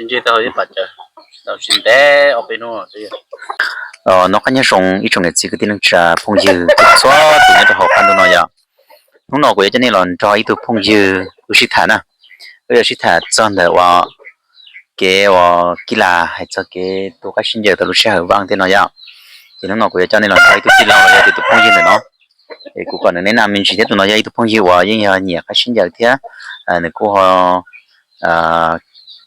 Ntsib tau ib pab cawv tau tsis ntev ob peb hnub. Noj qab nyob zoo ib tsoom niam txiv kwv tij neej tsa phooj ywg txhua tus nyob rau hauv qab ntuj no yom. Hnub no kuv yuav coj nej los nrog ib tug phooj ywg wb sib tham na. Wb yuav sib tham txog ntawm uas kev uas kib las hais txog kev tu qaib sib ncaws tau lub sij hawm vaj tej no yom. Ces hnub no kuv yuav coj nej los nrog ib tug tij laug los yog tias tus phooj ywg ntawm no. Es kuv kom nws neb naj me ntsis thiab, tus no yog ib tug phooj ywg uas yeej yog nyiam qaib sib ncaws thiab nws kuj ho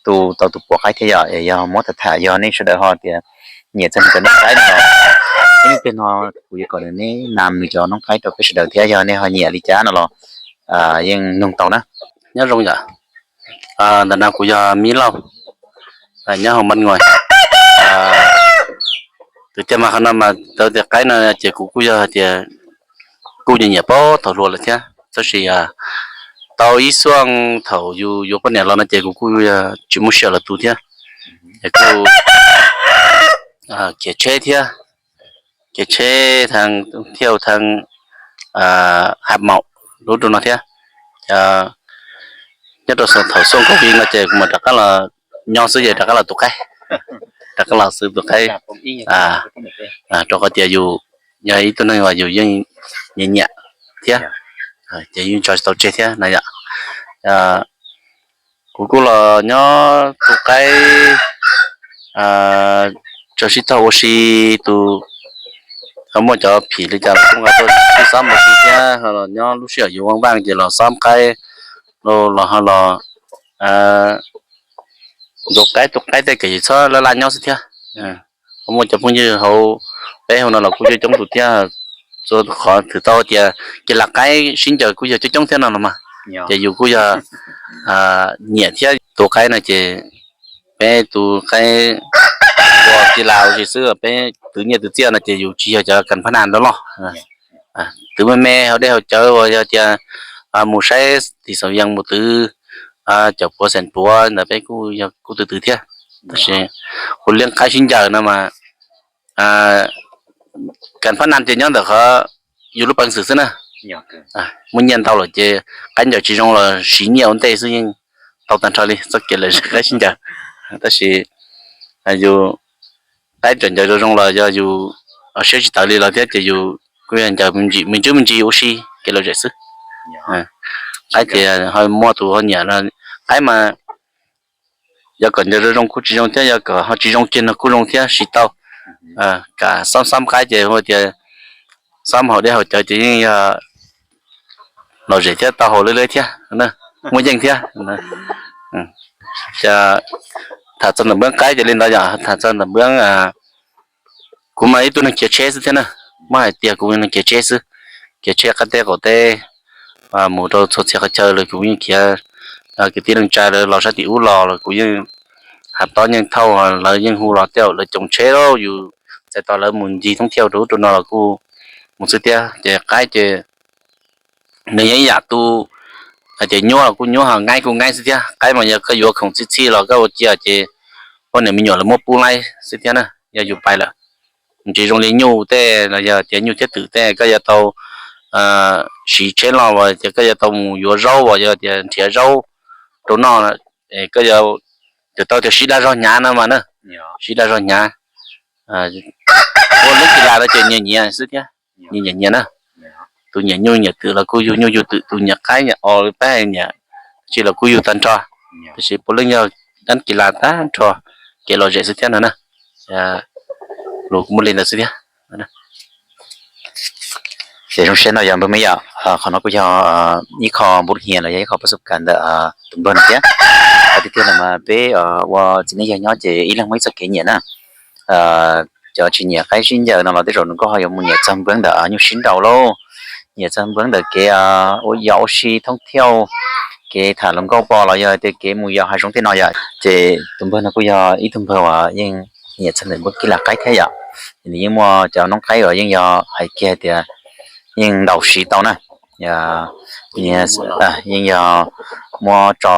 tu tau tus puav qaib thiab yom. Es yog muab tham tham yog nej sawv daws ho tias nyiam txog nws cov noob qaib no los ib pliag no kuv yuav kom nws neb naj nws cov noob qaib rau peb sawv daws thiab yog nej ho nyiam li cas no los yeej nug tau na. Nyob zoo yom. Ntawm no kuv yog Mib Lauj, nyob hauv Npab Ngos. Tus tiag mas qhov no mas tau tias qaib no ces kuv kuj yog hais tias kuj nyiam nyiam puag thaum hluas lawm thiab, tab sis tau ib xuaj thaum yus yuav poj niam los no ces kuv kuj yog tsis muaj sij hawm los tu thiab. Es kuj khiav tsheb thiab, khiav tsheb thaj thiaj thaj ha maum lub rau no thiab. Nyob rau thaum xuaj covid no ces kuv mam rov qab los nyob xwb ces rov qab los tu qaib, rov qab los xwb tu qaib, rau qhov tias yus yog ib tug neeg uas yus yeej nyiam nyiam thiab, ces yeej tso tsis tau tseg thiab na yom. Kuv kuj los nyob tu qaib, tso sib tog ua si, tus ho muaj cov phim li cas los kuj nqa tuaj sib xab mus si thiab, ho los nyob lub sij hawm yus vaj vaj ces los xab qaib, los ho los ntxuav qaib tu qaib tej kev txhob laj laj nyob xwb thiab. Ho muaj cov phooj ywg hauv peb hauv no los kuj coob coob tus thiab, txhua qhov thwm tau tias kib las qaib sib ncaws kuj yog coob coob thiab no los mas, ces yus kuj yog nyiam thiab. Tu qaib no ces peb tu qaib ua kib las ua si xwb, peb twv nyiaj twv txiaj no ces yus tsis yog cov kas phab naj loj loj. Twv me me hauv dej hauv cawv uas yog tias mus saib tim xaus yees mus twv cov puav xeem puav ntawd peb kuj yog kuj twv twv thiab. Tab sis kuv liab qaib sib ncaws no mas kas phab naj ces nyob ntawm qhov yus lub peev xwm xwb na. Muaj nyiaj ntau lawm ces qaib ncaws tsis zoo los siv nyiaj ua ntej xwb yeej tau tag nrho li txoj kev lawm qaib sib ncaws. Tab sis yus qaib tseem ncaws zoo zoo los yog yus siab tsis tawv li los thiab ces yus kuj yog ncaws me ntsis me ntsis ua si kev lom zem xwb. Qaib ces ho muaj tus ho nyiam, qaib mas yog kom ncaws zoo zoo kuj tsis zoo thiab, yog kom ho tsis zoo kiag no kuj zoo thiab siv tau. Kam xab xab qaib ces hu tias xab hauv dej hauv cawv ces yeej yog lom zem thiab tau haus lawv thiab, muaj yeej thiab. Ces tham txog ntawm npab qaib ces li ntawd yom, tham txog ntawm npab, kuv mas ib tug neeg khiav tsheb xwb thiab na, muab hais tias kuv neeg khiav tsheb xwb, khiav tsheb qab teb qaum teb mus rau txhua txhia qhov chaw los kuv yeej khiav, kwv tij neej tsa lawv los sab tim ub los los kuv yeej hais tob yeej thauj, lawv yeej hu los tej zaum lawv coos tsheb lauj, yus txais tos lawv mus ncig thoob thiaj rau ub rau no los kuj mus xwb thiab. Ces qaib ces nws yog ib yam tu, hais tias nyuaj los kuj nyuaj, nqaib kuj nqaib xwb thiab. Qaib mas yog koj yuav khoom txhij txhij los koj ua cia ces poj niam me nyuam lawv muab pub laib xwb thiab na, yog yus pais lawm. Tsis zoo li nyuj tej los yog tias nyuj thiab twm tej koj yuav tau siv tsheb los uas tias koj yuav tau mus yuav zaub uas yog tias nrhiav zaub rau noj, koj yuav tau tias siv dag zog hnyav no mas na, siv dag zog hnyav. Ua lub kis las no ces nyias nyias xwb thiab, nyias nyias na. Tus nyiam nyuj nyiam twm los kuj yug nyuj yug twm, tus nyiam qaib nyiam os pab nyiam tsi los kuj yug tag nrho. Tiam sis puav leej yog dab kis las tag nrho, kev lom zem xwb thiab no na. Lus kuv muaj li ntawd xwb thiab. Ces zoo siab no yog npawg me yom, qhov no kuj yog ib qho npub hias los yog ib qho pab xub kas ntawm tus npawg no thiab. Qhov tiag tiag no mas peb ua txiv neej yawg nyob ces ib leeg muaj ib txoj kev nyiam na. Cov tsis nyiam qaib sib ncaws no los tej zaum nws kuj ho yuav mus nyiam txog npawg ntawm nyuj sib nraus lauj, nyiam txog npawg ntawm kev ua yos ua si thoob thiauj, kev tham hluas nkauj pom los yog tias kev mus yos hav zoov tej no yom. Ces tus npawg no kuj yog ib tug npawg uas yeej nyiam txog ntawm npawg kis las qaib thiab yom. Ces nws yeej muaj cov noob qaib uas yeej yog hais kiag hais tias yeej ntaus siv tau na. Yeej yog muab tso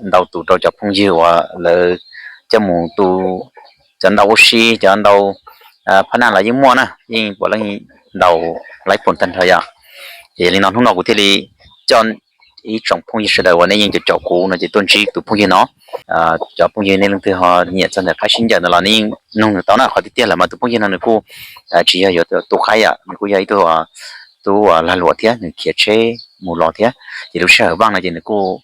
ntau tus rau cov phooj ywg uas lawv coj mus tu, cov ntau ua si, cov ntau phab naj los yeej muaj na, yeej puav leej ntau laib pum tag nrho yom. Ces yog li no hnub no kuv thiaj li coj ib tsoom phooj ywg sawv daws uas nej yeej caum caum kuv no ces tuaj ntsib tus phooj ywg no. Cov phooj ywg nej leej twg ho nyiam txog ntawm qaib sib ncaws no los nej yeej nug nws tau na. Qhov tiag tiag lawm mas tus phooj ywg no nws kuj tsis yog yuav tu qaib yom, nws kuj yog ib tug tub lag luam thiab nws khiav tsheb mus los thiab. Ces lub sij hawm vaj no ces nws kuj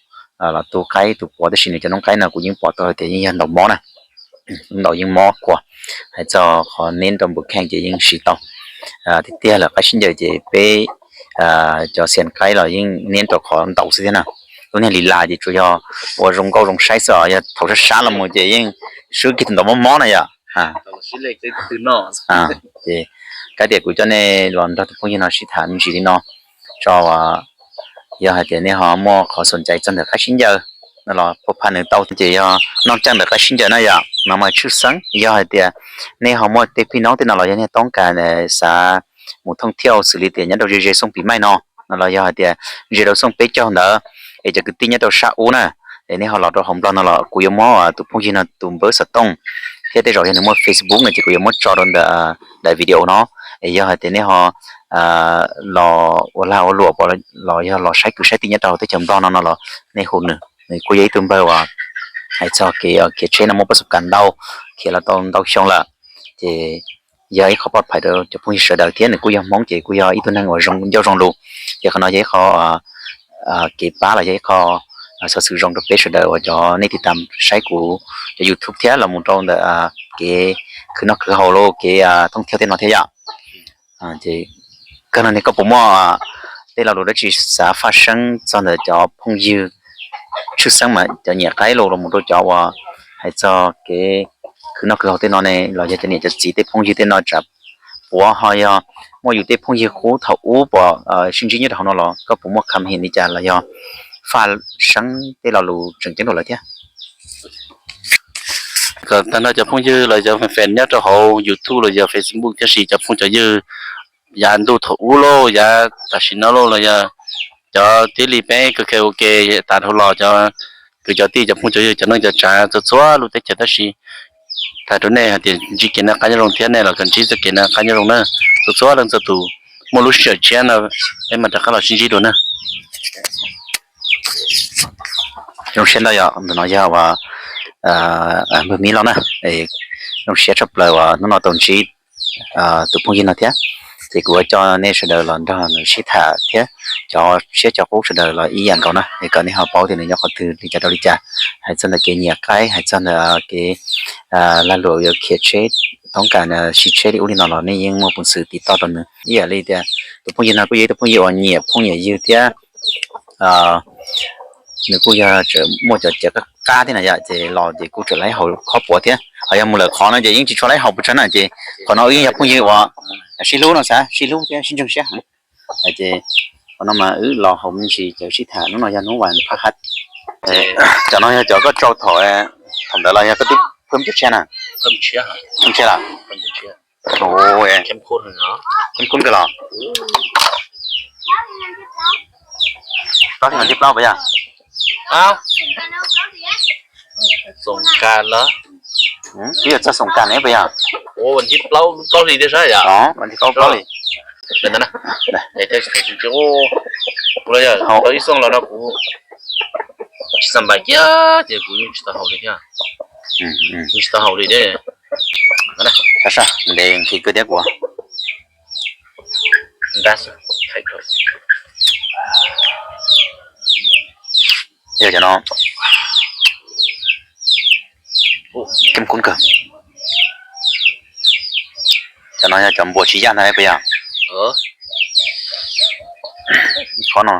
los tu qaib tu quav, tab sis nws cov noob qaib no kuv yeej pom tau hais tias yeej yog ntaus mob na, ntaus yeej mob kua. Hais txog qhov neb rau npus kheej ces yeej siv tau. Tiag tiag lawm qaib sib ncaws ces peb cov xias qaib los yeej neb rau qhov ntaus xwb thiab na. Lub niag li las ces tsuas yog ua zoo nkauj zoo saib xwb os, yog thaum sab sab los mus ces yeej swb kiag tus ntaus mob mob na yom. Ces kav tias kuv coj nej los nrog tus phooj ywg no sib tham me ntsis li no tso. Yog hais tias nej ho muaj qhov xom ncais txog ntawm qaib sib ncaws no los pha pha nws tau ces yog noj caj ntawm qaib sib ncaws na yom, no mas tshwj xeeb. Yog hais tias nej ho muaj tej phij noob tej no los yog nej toob kas xav mus thooj thiauj xws li tias nyob rau ze ze xooj pis maij no, no los yog hais tias ze rau xooj peb caug ntawd, es cov kwv tij nyob rau sab ub na, es nej ho los rau hauv Nplog no los kuv yuav muab tus phooj ywg no tus npawb xov tooj thiab tej zaum yog nws muaj Facebook no ces kuv yuav muab tso rau ntawm daim video no. Es yog hais tias nej ho los ua lag ua luam los yog los saib kwv saib tij nyob rau hauv teb chaws Nplog no no los nej hu nws, nws kuj yog ib tug npawg uas hais txog kev khiav tsheb no muaj pas xub kas ntau, khiav los tau ntau xyoo lawm. Ces yog ib qho poj phais rau cov phooj ywg sawv daws thiab nws kuj yog Hmoob ces kuj yog ib tug neeg uas zoo ncauj zoo lus. Ces qhov no yog ib qho kev pab los yog ib qho xov xwm zoo rau peb sawv daws uas cov nej tiv tam saib kuv cov YouTube thiab los mus rau ntawm kev khwv noj khwv haus los kev thooj thiauj tej no thiab yom. Ces kawg no ne koj puas muaj tej lo lus dab tsi xav faj seeb txog ntawm cov phooj ywg tshwj xeeb mas cov nyiam qaib los los mus rau cov uas hais txog kev khwv noj khwv haus tej no ne los yog cov niam cov txiv tej phooj ywg tej no tsam puav ho yog muaj yus tej phooj ywg qub thaum ub puas sib ntsib nyob rau hauv no los koj puas muaj kham him li cas los yog faj seeb tej lo lus tseem ceeb rau lawv thiab? Kom tag nrho cov phooj ywg los yog fans nyob rau hauv YouTube los yog Facebook thiab sis cov phooj cov ywg yav ntuj thaum ub lauj, yav tam sim no lauj los yog cov tib li peb kawg ua ke tas dhau los cov kwv cov tij cov phooj cov ywg cov neej cov tsav txhua txhua lub teb chaws tab sis tag rau nej hais tias ntsib kev noj qab nyob zoo thiab nej los kawg ntsib txoj kev noj qab nyob zoo na. Txhua txhua leej txhua tus muaj lub sij hawm tshiab no peb mam rov qab los sib ntsib dua na. Zoo siab ntau yom, ntawm no yog uas npawg Mib los na, zoo siab tshaj plaws uas hnub no tau ntsib tus phooj ywg no thiab. Ces kuv yuav coj nej sawv daws los nrog nws sib tham thiab cov tshiab cov qub sawv daws los ib yam nkaus na es kom nej ho paub tias nws nyob qhov twg li cas rau li cas. Hais txog ntawm kev nyiam qaib, hais txog ntawm kev lag luam yuav khiav tsheb, thoob kas siv tsheb li ub li no los nej yeej muaj peev xwm tiv toj rau nws ib yam li tias tus phooj ywg no kuj yog ib tug phooj ywg uas nyiam phooj nyiam ywg thiab nws kuj yog tseem muaj cov cawv qab qab thiab na yom, ces los ces kuj tseem laib haus khob puav thiab. Ho yog mus lawm qhov no ces yeej tsis tshua laib haus puas tsawg na, ces qhov no wb yeej yog phooj ywg uas sib hlub no xav sib hlub thiab sib ntseeg siab heev. Ces qhov no mas wb los haus me ntsis cawv sib tham, hnub no yog hnub vas phaj hab. Cov no yog cov koj tsau thaum, thaum ntawd los yog koj twb phwb cov tshiab na? Phwb tshiab los? Kheeb kub kawg los? Plaub hli, plaub puas yog? Xoom kas los? Twb yog txog xoom kas ne puas yog? Plaub hli thiab sab yom? Plaub hli, plaub hli. Kuv los yog tau ib xooj los no kuv tsis xam npais kiag ces kuv yeej tsis tau haus li thiab. Kuv tsis tau haus li thiab. Ntev nqhis kawg thiab kuv. Yog cov no, kheeb kub kawg. Cov no yog cov npua tsis yaj ntag puas yog? Qhov no